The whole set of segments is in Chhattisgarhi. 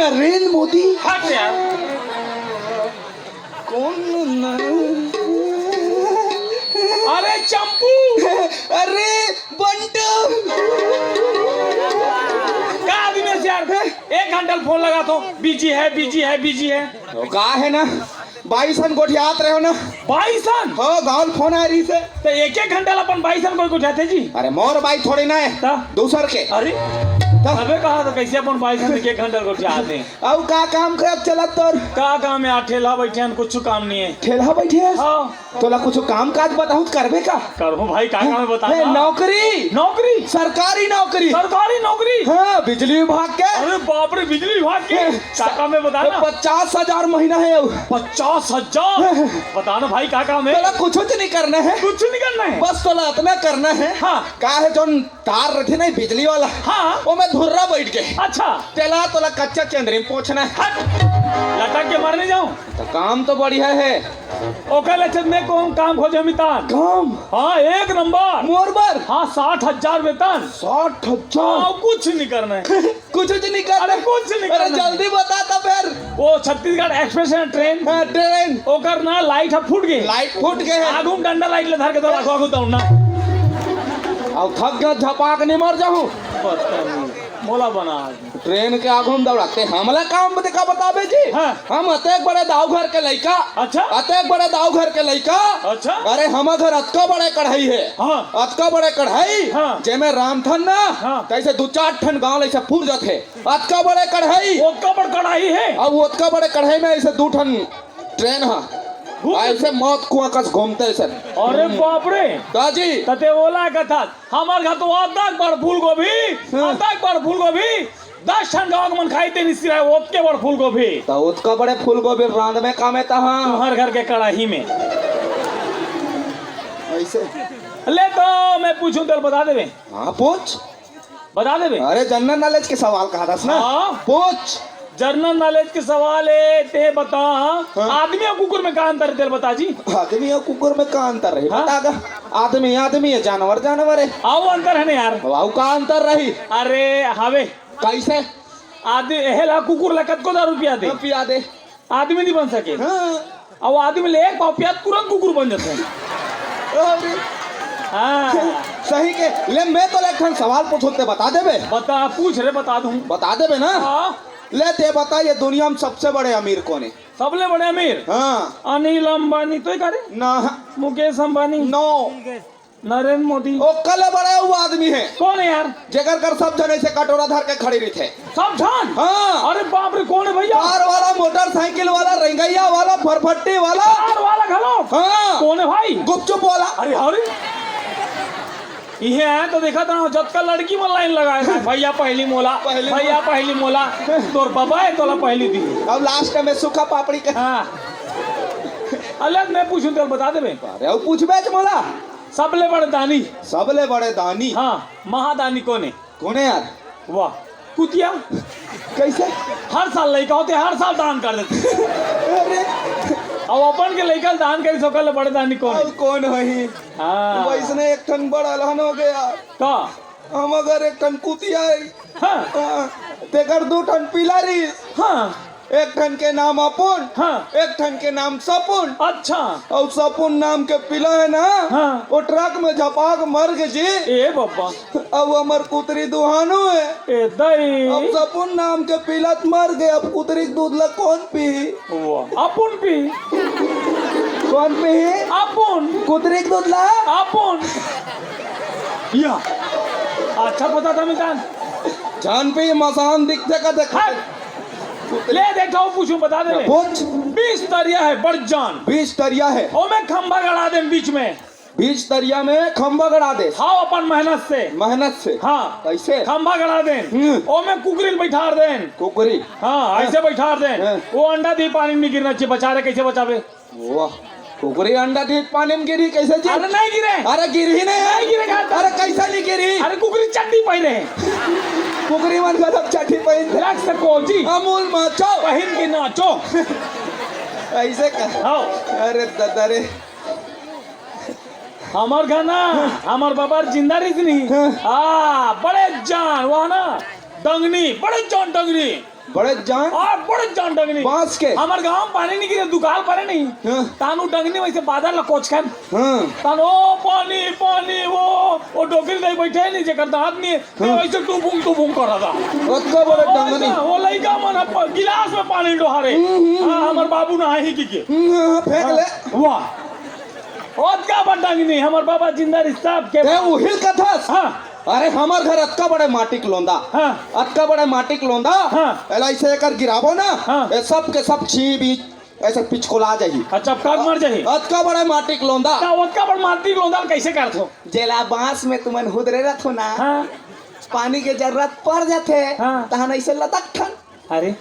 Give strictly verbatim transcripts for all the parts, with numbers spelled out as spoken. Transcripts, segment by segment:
नरेंद्र मोदी। हट यार। कौन न-, अरे चंपू। अरे बंटू। का आदमी है यार? एक घंटा फोन लगा तो बिजी है, बिजी है, बिजी है। तो का है ना, बाईसन गोठियात रहे हो ना? बाईसन? हो, गाँव फोन आ रही से। तो एक एक घंटा ला अपन बाईसन कोई गोठियाते जी? अरे मोर बाई थोड़ी ना है, ता? दूसर के। अरे, ता? अबे कहा तो कैसे अपन बाईसन एक एक घंटा गोठियाते हैं? अउ का काम करत चलत तोर? का काम है? ठेला बैठे हैं, कुछ काम नहीं है। ठेला बैठे है? हाँ। तोला कुछ काम काज बताऊं तो करबे का? करहूं भाई, का काम है बता ए, ना। नौकरी। नौकरी? सरकारी नौकरी। सरकारी नौकरी? हाँ, बिजली विभाग के। अरे बाप रे, बिजली विभाग के? ए, का काम है बता ना। पचास हजार महीना है। पचास हजार? बता ना भाई, का काम है? तोला कुछ नहीं करना है। कुछ नहीं करना है? बस तोला इतना करना है। हाँ। का है जोन तार रहिथे ना बिजली वाला, हाँ। ओमे धुर्रा बैठ के। अच्छा। तेला तोला कच्चा चेंदरी में पोंछना है। हट। लटक के मर नहीं जाऊं। तो काम तो बढ़िया है। ओकर ले चंद में कौन काम खोजे मितान? काम? हाँ, एक नंबर। मोर बर? हाँ, साठ हजार वेतन। साठ हजार? हाँ, कुछ नहीं करना है। कुछ नहीं करना। अरे, कुछ नहीं अरे, करना। जल्दी बता तो फिर। वो छत्तीसगढ़ एक्सप्रेस है ट्रेन। हाँ, ट्रेन। ओकर ना लाइट ह फूट गए। लाइट फूट गए है। आगू में डंडा लाइट ले धर के तो आगू, आगू दौड़ना। अब थक गया, झपाक नहीं मर जाऊं। पता नहीं। मोला बना आदमी। ट्रेन के आगू में दौड़ाते, हमला काम बता, का बताबे जी? हाँ। हम अतेक बड़े दाऊ घर के लइका। अच्छा। अतेक बड़े दाऊ घर के लइका। अच्छा। अरे, हमर घर अतका बड़े कढ़ाई है। हाँ। अतका बड़े कढ़ाई, हाँ। जेमे रांधथन ना, हाँ। तैसे दू चार ठन गांव ऐसे फूट जाथे। अतका बड़े कढ़ाई। ओतका बड़ कढ़ाई है। अब ओतका बड़े कढ़ाई में ऐसे दू ठन ट्रेन हा। भूत। ऐसे मौत कुआं कस घूमते ऐसे। अरे बाप रे। दाजी। तते ओला कथा, हमर घर तो अतक बड़ फूलगोभी, हाँ। अतक बड़ फूलगोभी, दस ठन गांव के मन खाई ते निसिरा है, ओतके बड़ फूलगोभी। तो ओतका बड़े फूलगोभी रांध में काम है तहाँ। तुम्हार घर के कढ़ाई में। ऐसे। ले तो मैं पूछूं, तो बता देवे। हाँ, पूछ। बता देबे। अरे, जनरल नॉलेज के सवाल कहा दस ना। हाँ। पूछ। जनरल नॉलेज के सवाल है, ते बता। हाँ। आदमी अउ कुकुर में का अंतर है, तेल बता जी। आदमी अउ कुकुर में का अंतर है? हाँ। बता गा। आदमी आदमी है, जानवर जानवर है। अउ अंतर है ना यार। अउ का अंतर रही? अरे, हवे। कैसे? आदमी, एहे ला कुकुर ला कतको दारू पिया दे। हाँ, पिया दे। आदमी नहीं बन सके। हाँ। अउ आदमी ले एक पाव पिया तुरंत कुकुर बन जाते हैं। अरे। हाँ। सही के। ले, मैं तो एक ठन सवाल पूछूं, ते बता देबे? बता, पूछ रे, बता दूं। बता देबे ना? हाँ। ले, ते बता, ये दुनिया में सबसे बड़े अमीर कौन है? सबले बड़े अमीर? हाँ। अनिल अंबानी तो ही करे? ना। मुकेश अंबानी? No। नरेंद्र मोदी। ओकर ले बड़े वो आदमी है। कौन है यार? जेकर कर सब झन ऐसे कटोरा धर के खड़े रहिथे। सब झन? हाँ। अरे बाप रे, कौन है भैया? कार वाला, मोटरसाइकिल वाला, रेंगैया वाला, फरफट्टी वाला। कार वाला घलो? हाँ। कौन है भाई? गुपचुप वाला। अरे, अरे। इहे है तो देखा था, जतका लड़की मन लाइन लगाए हैं, भैया पहली मोला, पहली भैया मोला। पहली मोला। तोर बाबा है, तोला पहली दी। अब लास्ट में सूखा पापड़ी का। हाँ। अलग मैं पूछूं तो बता देबे। अरे, अब पूछबे च मोला। सबले बड़े दानी। सबले बड़े दानी? हाँ, महादानी कोन हे? कोन हे यार? वाह, कुतिया। कैसे? हर साल लइका होथे, हर साल दान कर देथे। अरे। अब अपन के लइका ल दान करिस, ओकर ले बड़े दानी कोन हे? अब कोन होही? हाँ। वैसने एक ठन बड़ अलहन हो गया। का? हमर घर एक ठन कुतिया हे। हाँ। हाँ, तेकर दू ठन पिला रिहिस। हाँ। एक ठन के नाम अपुन, हाँ। एक ठन के नाम सपुन। अच्छा। अउ सपुन नाम के पिला हे ना, हाँ। वो ट्रक में झपाक मर गे जी। ए बब्बा। अउ हमर कुतरी दुहानू हे। ए दई। अब सपुन नाम के पिला त मर गे, अब कुतरी के दूध ला कोन पीही? वाह। अपुन पीही। कोन पीही? अपुन। कुतरी के दूध ला? अपुन। या। अच्छा पता था मितान। जान पे ये मसान दिखथे का देख। हट। ले देखा हूँ, पूछूं, बता दे। पूछ। बीस तरिया हे, बड़ जान। बीस तरिया हे। ओमे खंभा गड़ा देन बीच में। बीस तरिया में खंभा गड़ा दे। हाँ, अपन मेहनत से। मेहनत से। हाँ। कैसे? खंभा गड़ा देन। हम्म। ओमे कुकरी ल बैठार देन। कुकरी। हाँ, ऐसे बैठार देन। हाँ। वो अंडा दी पानी में गिरना चाहिए, बचा रहे, कैसे बचावे? वाह, कुकरी अंडा दी पानी में गिरी, कैसे जी? अरे नहीं गिरे। अरे गिरही नहीं। नहीं गिरे, कहा था। अरे कैसे नहीं गिरी? अरे कुकरी चड्डी पहिरे। कुकरी मन का सब चड्डी पहिरे। लग सको जी। अमूल माचो। पहिन के नाचो। ऐसे का? हाँ। अरे ददा रे। हमर घर ना, हमर बाबा जिंदा रहिस नहीं। हाँ। हाँ, बड़े जान, वहाँ ना, डंगनी, बड़े जान डंगनी। बड़े जान। और बड़े जान डंगनी। बांस के। हमर गांव में पानी नहीं गिरे, दुकाल परे नहीं। हाँ। तानू डंगनी वैसे बादर ला कोचकन। हाँ। तानू ओ पानी, पानी, वो, वो डोकरी दे बैठे नहीं, जेकर दांत नहीं है, ते हाँ। वैसे टुपुंग, टुपुंग कर रहा था। ओतका बड़े ओ डंगनी। अच्छा, वो लइका मन ह प-, गिलास में पानी डोहारे। हम्म, हम्म, हाँ, हम्म। हमर बाबू नहाही की के। हम्म, हाँ, फेंक हाँ। ले। वाह। ओतका बड़ डंगनी, हमर बाबा जिंदा रिश्ता के। ते उहिल कथस। हाँ। अरे, हमर घर अतका बड़े माटी के लोंदा। हाँ। अतका बड़े माटी के लोंदा। हाँ। एला ऐसे एकर गिराबो ना, हाँ। ये सब के सब छीं बीच ऐसे पिचकोला जाही। अच्छा, अब काग मर जाही। अतका बड़े माटी के लोंदा। का ओतका बड़ माटी के लोंदा ल कैसे करथो? जेला बांस में तुमन हुदरे रथो ना, हाँ। पानी के जरूरत पड़ जाथे, हाँ। तहन ऐसे लटक ठन। अरे,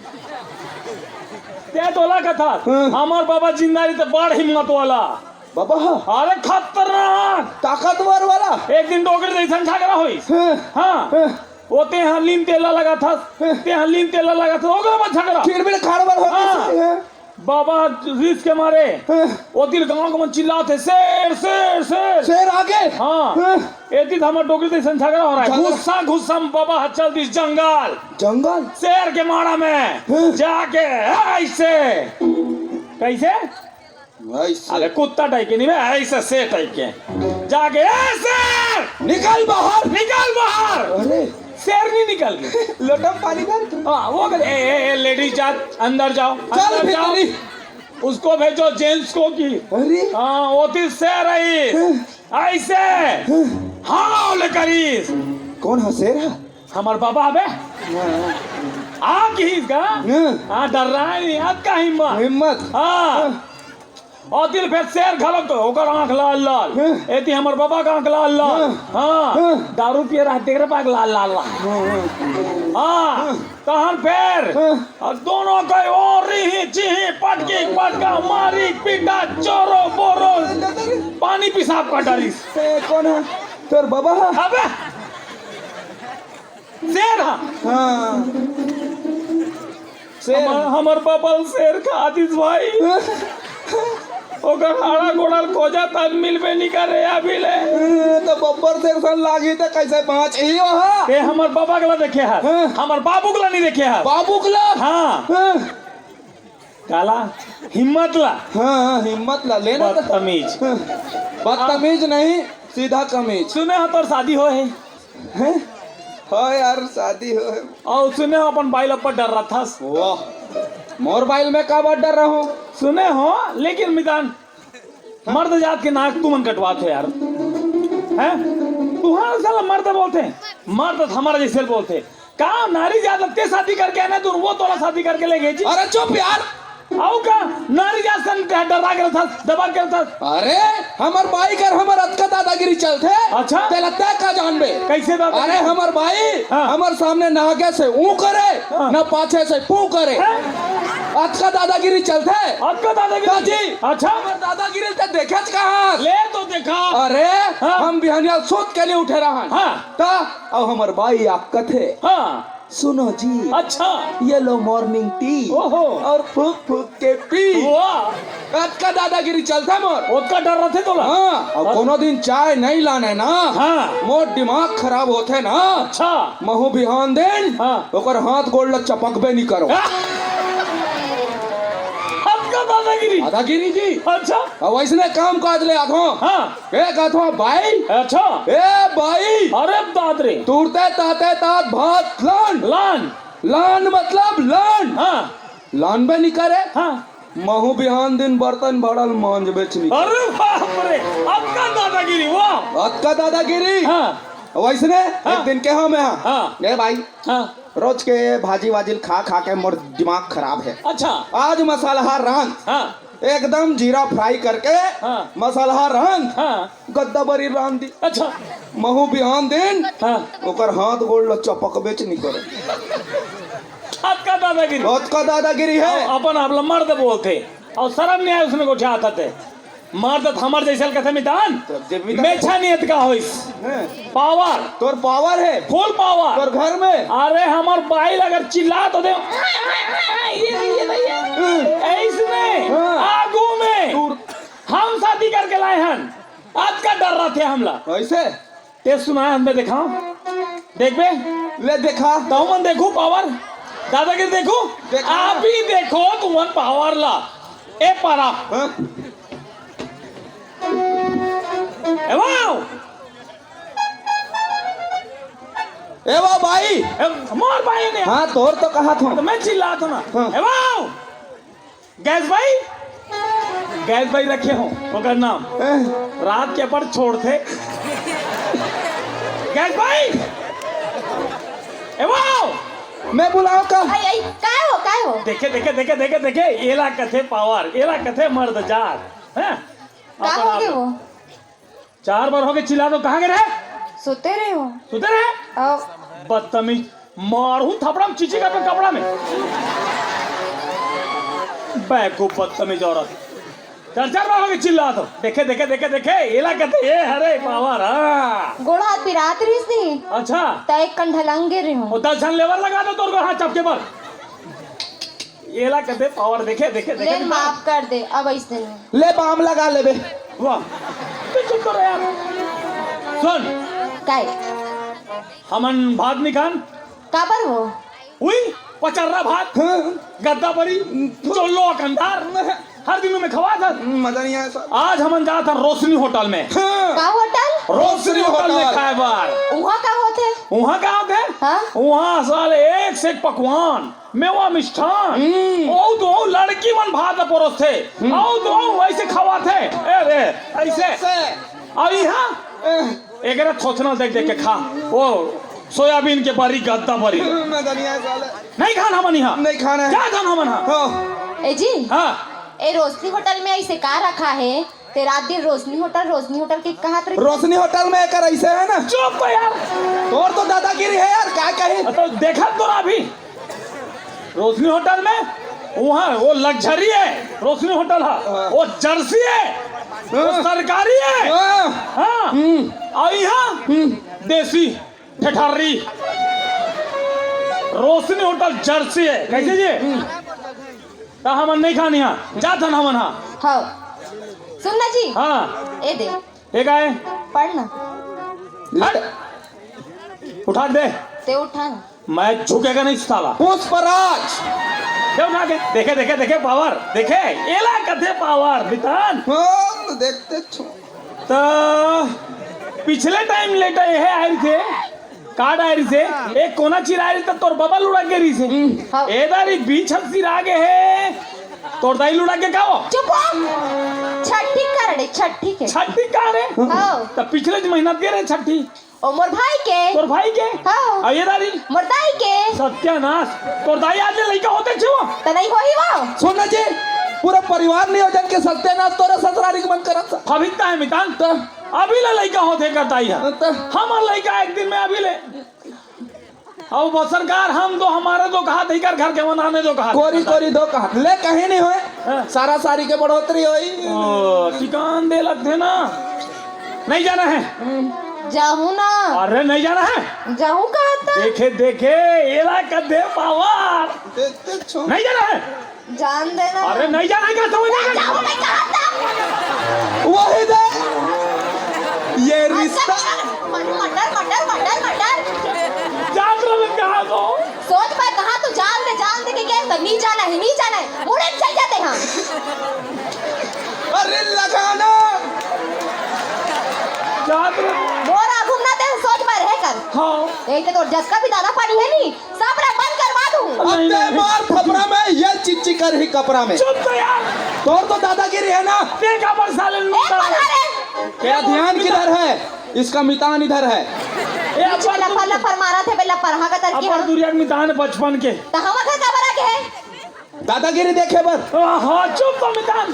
ते तोला कथा, हाँ। हमर बाबा जिंदा रही त बड़ हिम्मत वाला। बाबा, हाँ। अरे, खतरनाक। ताकतवर वाला। एक दिन डोकरी जैसन झगड़ा होइस। हाँ। हाँ। हाँ। वो ते हाँ लीम तेला लगा था, हाँ। ते हाँ लीम तेला लगा था, ओकरे बाद झगड़ा। फिर भी खाड़वर हो हाँ। गइस, हाँ। बाबा रिस के मारे, हाँ। वो दिल गांव के मन चिल्लात हे, "शेर, शेर, शेर।" शेर आगे। हाँ। हाँ। एती त हमर डोकरी जैसन झगड़ा हो रहा है। झगड़ा। गुस्सा, गुस्सा में बाबा ह चल दिस जंगल। जंगल? शेर के मारा में हाँ। जाके ऐसे। कैसे? ऐसे। अरे कुत्ता टाइप के नहीं बे, ऐसे शेर टाइप के। जाके, "ए शेर! निकल बाहर!" निकल बाहर! अरे। शेर नहीं निकल गया। लोटा में पानी भर। हाँ, वो कहते, "ए, ए, ए, लेडीज जात, अंदर जाओ, चल अंदर जाओ।" भीतरी। उसको भेजो जेंट्स को की। अरे। हाँ, वो थी शेर आई। हाँ। ऐसे। हाँ। हाँ, ले करीस। कौन ह शेर ह? हमर बाबा बे। हाँ। आ की इसका? हाँ। हाँ, डर रहा है नहीं, आज का हिम्मत। हिम्मत। हाँ। हाँ। और दिल फेर शेर घलो तो ओकर आंख लाल लाल। हाँ। एती हमर बाबा के आंख लाल लाल। हाँ। हाँ। हाँ। दारू पिए रहा, तेरे पाक लाल लाल लाल। हाँ, हाँ। हाँ। हाँ। तहन फेर हाँ। अब दोनों के ओरी ही चिही पटकी पटका मारी पीटा चोरो बोरो पानी पेशाब कर डालिस। ए, कौन ह? तोर बाबा ह? अबे शेर ह। हाँ। शेर। हमर, हमर बाबा ल शेर खा दिस भाई। ओकर हाड़ा गोड़ा ल खोजा तक मिलबे नी करे अभी ले। हाँ, त बब्बर शेर सन लागी त कैसे बांचही ओहा? ते हमर बाबा के ला देखे हस, हाँ। हमर बाबू के ला नी देखे हस। बाबू के ला? हाँ। हाँ। काला? हिम्मत ला। हाँ, हाँ, हिम्मत ला, लेना त। बदतमीज। हाँ। बदतमीज नहीं, सीधा कमीज। सुने हो तोर शादी होय हे? हैं? हाँ यार, शादी होय हे। अउ सुने हो अपन बाई ल अब्बड़ डर्राथस। वाह, मोर बाई ल मैं काबर डर्राहूँ? सुने हो, लेकिन मितान, मर्द जात के नाक तुमन कटवात हो यार। हैं? तुहां साला मर्द बोलथे, मर्द त हमर जैसे बोलथे। का नारी जात ल ते शादी करके आना हे, वो तोला शादी करके ले गे जी। अरे चुप यार। अउ का नारी जात सन डर्रा के रथस, दबा के रथस। अरे हमर बाई कर हमर अतका दादागिरी चलथे। अच्छा। तेला तैं का जानबे? कैसे दादागिरी? अरे हमर बाई हाँ। हमर सामने ना आगे से ऊं करे, हाँ। ना पाछे से पूं करे। हैं? अतका दादागिरी चलथे। अतका दादागिरी? हाँ जी। अच्छा। हमर दादागिरी ल तैं देखेच कहां? ले तो देखा। अरे, हाँ। हम बिहनिया ल सुत के नी उठे रहन। हाँ। त, अउ हमर बाई आकथे। हाँ। सुनो जी। अच्छा। Yellow morning tea। ओहो। अउ फूंक फूंक के पी। वाह। अतका दादागिरी चलथे मोर। ओतका डर रथे तोला? हाँ, अउ अच्छा। कोनो दिन चाय नहीं लाने ना, हाँ। मोर दिमाग खराब होथे ना, अच्छा। महूं बिहान दिन हाँ। ओकर हाथ गोड़ ल चपकबे नी करो। अतका दादागिरी? दादागिरी जी। अच्छा। अउ वैसने काम काज ले आथों। हाँ। ए कथों बाई। अच्छा। ए बाई। अरे दाद रे। तुरते ताते तात भात लान। लान। लान मतलब लान। हाँ। लानबे नी करे। हाँ। महूं बिहान दिन बर्तन भाड़ा ल मांजबेच नी करे। अरे बाप रे, अतका दादागिरी, वाह। अतका दादागिरी। हाँ। वैसने हाँ। एक दिन केहों मैं, हाँ। ए बाई, हाँ। रोज के भाजी वाजी ल खा खा के मोर दिमाग खराब हे। अच्छा। आज मसालहा रांध। हाँ। एकदम जीरा fry करके हाँ। मसालहा रांध। हाँ। गद्दा बरी रांध दी। अच्छा। महूं बिहान दिन हाँ। ओकर हाथ गोड़ ल चपकबेच नी करे। अतका दादागिरी। अतका दादागिरी हे। अउ अपन आप ल मर्द बोलथे। अउ शरम नहीं आय उसने गोठियाथस ते। मर्द त हमर जैसे ल कथे मितान। त जे मितान। मेछा नहीं अतका होइस। हैं। Power। तोर power हे। Full power। तोर घर में। अरे हमर बाई ल अगर चिल्ला तो दे। ये, ये, ये, ये। हैं। ऐसने। हाँ। आगू में। दूर। हम शादी करके लाए हन। अतका डर रथे हमला। ऐसे? ते सुनाए हमने देखा। देखबे? ले देखा। तहु मन देखू power। दादागिरी देखो, देखो। आप ही देखो तुमन पावर ला। ए पारा। हाँ? ए वाओ। ए वाओ भाई। ए, मोर भाई ने। हाँ, तोर तो कहा था। तो मैं चिल्ला था ना। हाँ। ए वाओ। गैस भाई, गैस भाई रखे हो, ओकर नाम। ए। रात के पर छोड़थे। गैस भाई, ए वाओ। मैं बुलाओ का? आई, आई, काय हो, काय हो? देखे, देखे, देखे, देखे, देखे, एला कथे पावर, एला कथे मर्द जात, हैं? का अपन हो आप गे वो? चार बार हो गे, चिल्ला दो, कहाँ गे रहे? सुते रहे हो। सुते रहे? आओ। बदतमीज, मारू थपड़ा में, चीची का पे कपड़ा में। बैकूफ बदतमीज औरत। चार चार बार हो गे, चिल्ला दो। देखे, देखे, देखे, देखे, एला कथे, ए हरे पावर, हाँ। गोड़ हाथ पिरात रहिस नहीं। अच्छा। त एक कन ढलंग गे रहे हो। ओ दस झन लेबर लगा दो तोर गोड़ हाथ चपके बर। एला कथे पावर, देखे, देखे, देखे, ले, देखे। माफ कर दे, अब ऐसे नहीं। ले, बाम लगा लेबे। वाह, तू चुप कर यार। सुन। काय? हमन भात नहीं खान। काबर हो? उई, पचर्रा भात, हाँ। गद्दा बरी, चोलो अकंदार, हर दिन में खवा था। मजा नहीं आया साहब। आज हमन जात हन रोशनी होटल में। हाँ। का होटल? रोशनी होटल में होटल। खाए बर। उहाँ का होथे? उहाँ का होथे? हाँ। उहाँ साले एक से एक पकवान। मेवा मिष्ठान। हम्म। ओ तो ओ लड़की मन भात ल परोसथे। हम्म। ओ तो ओ ऐसे खवाथे। ए रे, ऐसे। ऐसे। अउ इहाँ? ए। एकरा थोथना देख देख के खा। ओ सोयाबीन के बरी, गद्दा बरी। मैं तो नहीं आया साले। नहीं खान हमन इहाँ। नहीं खाना है। जा खान हमन हाँ। हाँ। ए जी। हाँ। ए रोशनी होटल में ऐसे का रखा है? ते रात दिन रोशनी होटल, रोशनी होटल के कहत रही। रोशनी होटल में एकर ऐसे है ना। चुप तो यार। तोर तो दादागिरी है यार, का कही? तो देखा तो अभी। रोशनी होटल में वहाँ वो लग्जरी है, रोशनी होटल है, हाँ। वो जर्सी है, वो हाँ। सरकारी है। हाँ। हाँ। हम्म। और यहाँ हम्म। देसी ठेठर्री। रोशनी होटल जर्सी है। कैसे जी? हम्म। त हमन नहीं खानी हा, जात हन हमन हा। हाँ। सुन ना जी। हाँ। ए दे। ए काय? पढ़ ना। हट। उठा दे। ते उठा ना। मैं झुकेगा नहीं साला। पुष्पराज। क्या उठा के? देखे, देखे, देखे पावर। देखे? एला कथे पावर, मितान। हाँ, देखते छो। त पिछले टाइम लेटा ये है आए थे। कार्ड आए रहिसे, एक कोना चिराए रहिसे, त तोर बबा लुढ़क गे रहिसे। हम्म। हाँ। ए दारी बीच हद सिरा गे हे, तोर दाई लुढ़क गे का वो? चुप हो। छट्ठी कार्ड हे, छट्ठी के। छट्ठी कार्ड हे? हाँ। त पिछले ज महीना दे रहे छट्ठी। ओ मोर भाई के। तोर भाई के? हाँ। आ ये दारी? मोर दाई के। सत्यानाश, तोर दाई आज ले लइका होते छे वो? त नहीं होही वो। सुन ना जी, पूरा परिवार नियोजन के सत्यानाश तोरे ससुरारी के मन करत। फभिकता है मितान। त अभी ले लइका होते कर दाई है। त हमर लइका एक दिन में अभी ले। अब वो सरकार हम दो, हमारे दो कहा, इकर घर के बनाने दो कहा। कोरी कोरी दो कहा। ले कहीं नहीं होए। हाँ। सारा सारी के बढ़ोतरी होई। ओ, ठिकान दे लगते ना। नहीं जाना है। जाहू ना। अरे नहीं जाना है। जाहू कहा था। देखे, देखे, एला कथे पावर। देखते छो। नहीं जाना है। जान देना। अरे नहीं जाना है, क्या समझ नहीं जाओ, मैं कहा था। वही दे। ये रिश्ता। मटर, मटर, मटर, मटर। जात रहे कहा तो। सोच पर कहा तू जान दे, जान दे के क्या है? नहीं जाना है, नहीं जाना है। मुड़े चल जाते हैं। अरे लगाना। जात रहे। बोरा घूमना ते सोच पर रह कर। हाँ। एक तो जस का भी दाना पानी है नहीं। सब ला बंद करवा दूं। अब नहीं, ते नहीं। मार फपरा में, ये चिच्ची कर ही कपड़ा में। चुप तो यार। तोर तो दादागिरी है ना। देखा पर साले ए, लूटा। कौन है रे? तेरा ध्यान किधर है? इसका मितान इधर है। ए, पीछे अपन लफर लफर मारा थे, बेला पर हाँ का तरकी अपन हाँ। दुरिया के मितान बचपन के। तो हम घर का बड़ा के है? दादागिरी देखे बर। हाँ, चुप तो मितान।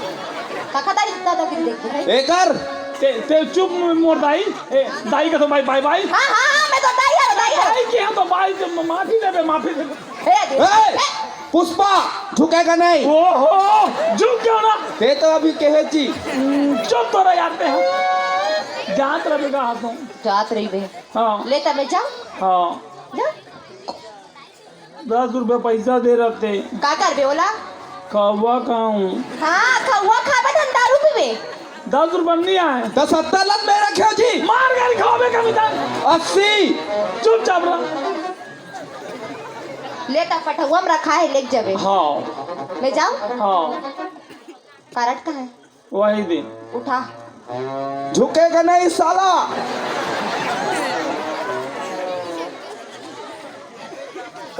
काका दाई दादागिरी देखे है? एकर। ते, ते चुप मोर दाई। ए, दाई का तो बाई, बाई, बाई। हाँ, हाँ, हाँ, मैं तो दाई है, दाई है। दाई के हम तो बाई के माफी देबे, माफी देबे। ए, दे। ए, पुष्पा, झुकेगा नहीं। ओहो, झुक क्यों ना? ते तो अभी कहे जी। हम्म, चुप तो रह जाते हैं। जात रहे बेटा हाथों। जात रही बे। हाँ। ले तबे जा। हाँ। जा। दस रुपया पैसा दे रहते। का करबे ओला? खवा खाऊं। हाँ, खवा खाबे धन दारू पीबे। दस रुपया नहीं आए। दस हत्तर लत में रखे हो जी। मार गाड़ी खावे का मितान। अस्सी। चुपचाप रह। ले त पठउवा म रखा हे, लेके जाबे। हाँ। ले जाओ। हाँ। कारड कहाँ हे? वही दिन। उठा। झुकेगा नहीं साला।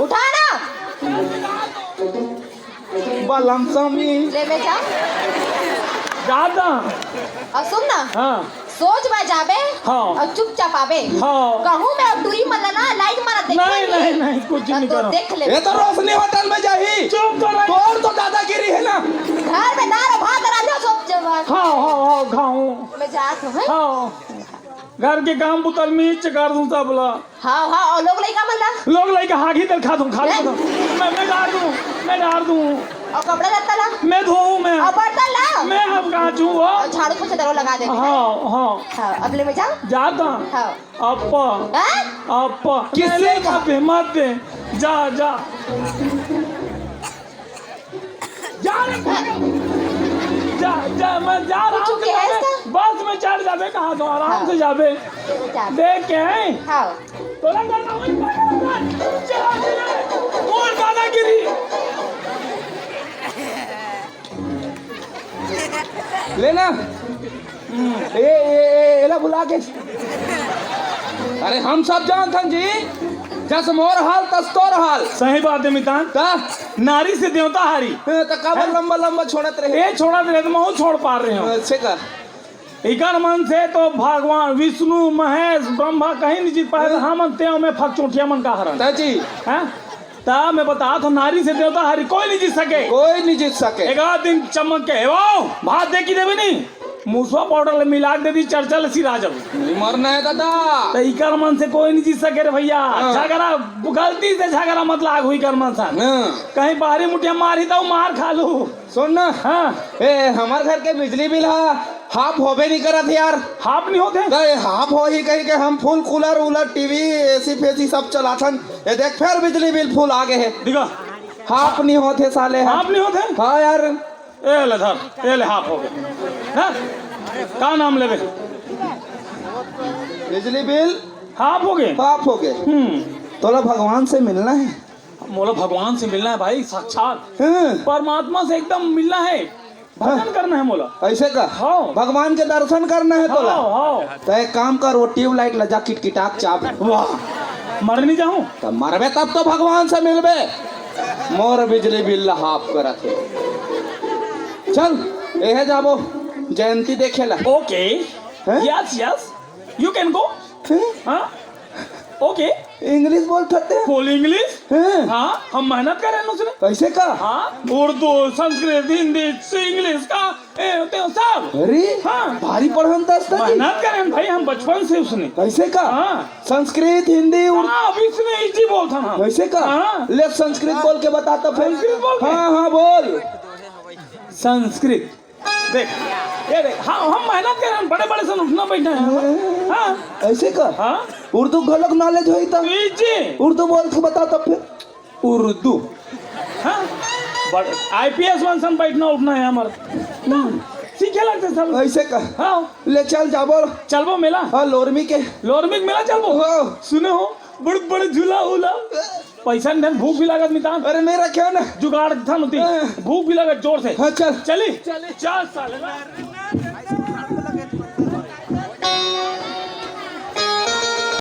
उठा ना। बलम समी। ले बे जा। दादा। अउ सुन ना। हाँ। सोच में जाबे। हाँ। अउ चुपचाप आबे। हाँ। कहूँ मैं अउ टूरी मन ला ना लाइट मारत देखे नहीं, नहीं, नहीं, कुछ नहीं तो करो। देख ले। ये तो रोशनी होटल में जाही। चुप करो। तोर तो दादागिरी हे ना। घर में दाल भात रांधो सब जगह। हाँ, हाँ, हाँ, खाऊं। मैं जात हूँ, हैं? हाँ। घर के काम बुता ल मीच कर दूं सब ला। हाँ, हाँ, अउ लोग लइका मन ला? लोग लइका हागी तेल खा दूं, खा दूं। मैं, मैं डार दूं, मैं डार दूं। अउ कपड़ा लत्ता ला? मैं धोऊं मैं। अउ बर्तन ला? मैं अब काचूं वो। अउ झाड़ू पोछा दरो लगा देते हैं। हाँ, हाँ। हाँ, अब ले मैं जाऊं? जाता। हाँ। अप्पा। हाँ? अप्पा। किससे नहीं, मत दे, मत दे। जा, जा। जा रे। जा, जा, मैं जा, आराम से जाबे। बस में चढ़ जाबे, कहाँ तो आराम से जाबे। देख के हैं। हाँ। तोला करना वही पागल है। चला, चला। बोल दादागिरी। लेना। ए, ए, ए, एला बुला के। अरे हम सब जानथन जी, जस मोर हाल तस तोर हाल। सही बात हे मितान। त? नारी से देवता हारी। ए, त काबर लंबा लंबा छोड़त रहे? ए, छोड़त रहे त महूं छोड़ पार रहे हंव। अच्छा का? इकर मन से तो भगवान विष्णु, महेश, ब्रह्मा कहीं नहीं जीत पाए, त हमन तें में फकचोटिया मन का हरन। त जी। हैं? त मैं बतात हंव, नारी से देवता हारी कोई नहीं जीत सके। कोई नहीं जीत सके। एक आध दिन चमक के, "ए बाऊ, भात दे के देबे नहीं?" मुसवा पाउडर ले मिला के दे दी, चरचा ले सिरा जब। नहीं मरना है दादा। त इकर मन से कोई नहीं जीत सके रे भइया। हाँ। झगरा, गलती से झगरा मत लागहू इकर मन से। हाँ। कहीं बाहरी मुठिया मारही त मार खा लू। सुन ना। हाँ। ए, हमर घर के बिजली बिल हा हाफ होबे नहीं करत हे यार। हाफ नहीं होत हे? त हाफ होही कहिके हम फुल कूलर वूलर, टीवी, एसी फेसी सब चलाथन। ए देख, फेर बिजली बिल फुल आ गे हे। दिखा। हाफ नहीं होत हे साले हा। हाफ नहीं होत हे? हाँ यार। ए ले धर, ए ले हाफ हो गे। हाँ? का नाम लेबे? बिजली बिल हाफ हो गे? हाफ हो गे। हम्म। तोला भगवान से मिलना हे। मोला भगवान से मिलना हे भाई, साक्षात। हाँ। परमात्मा से एकदम मिलना हे। भजन हाँ। करना हे मोला। अइसे का? हाँ। भगवान के दर्शन करना हे तोला? हाँ, हाँ। त एक काम कर, वो ट्यूबलाइट ला जा किटकिटा के चाप। वाह, मर नहीं जाहूं? त मरबे तब तो भगवान से मिलबे। मोर बिजली बिल ला हाफ करत हे। चल, एहे जाबो जयंती देखे ला। Okay। हैं? Yes, yes। You can go। हैं? हाँ? Okay। English बोलत हस ते? Full English? हैं? हाँ, हम मेहनत करे हन उसने। अइसे का? हाँ, उर्दू, संस्कृत, हिंदी, English का, ए, ते सब। अरे, हाँ। भारी पढ़ंत हस ते। मेहनत करे हन भाई हम बचपन से उसने। अइसे का? हाँ। संस्कृत, हिंदी, उर्दू। हाँ, अभी उसने easy बोलत हन हम। अइसे का? हाँ। ले, संस्कृत बोल के बता तो फिर। संस्कृत बोल के? हाँ, हाँ, बोल। संस्कृत। देख, ये देख, हाँ, हम मेहनत करे हन, बड़े-बड़े से उठना बैठना हे। हाँ। अइसे का? हाँ। उर्दू घलोक knowledge होही त? जी, जी। उर्दू बोल के बता तब फिर। उर्दू। हाँ। बड़-, IPS मन सन बैठना उठना हे हमर। ना, सीखे लगथे सब। अइसे का? हाँ। ले चल जाबो। चलबो मेला? हाँ, लोरमी के। लोरमी के मेला चलबो? हाँ। सुने हो, बड़े बड़े झूला उला। पैसा नहीं, भूख भी लागत मितान। अरे नहीं रखे हो ना। जुगाड़ था नती। हाँ। भूख भी लागत जोर से। हाँ, चल। चली। चल साले ना।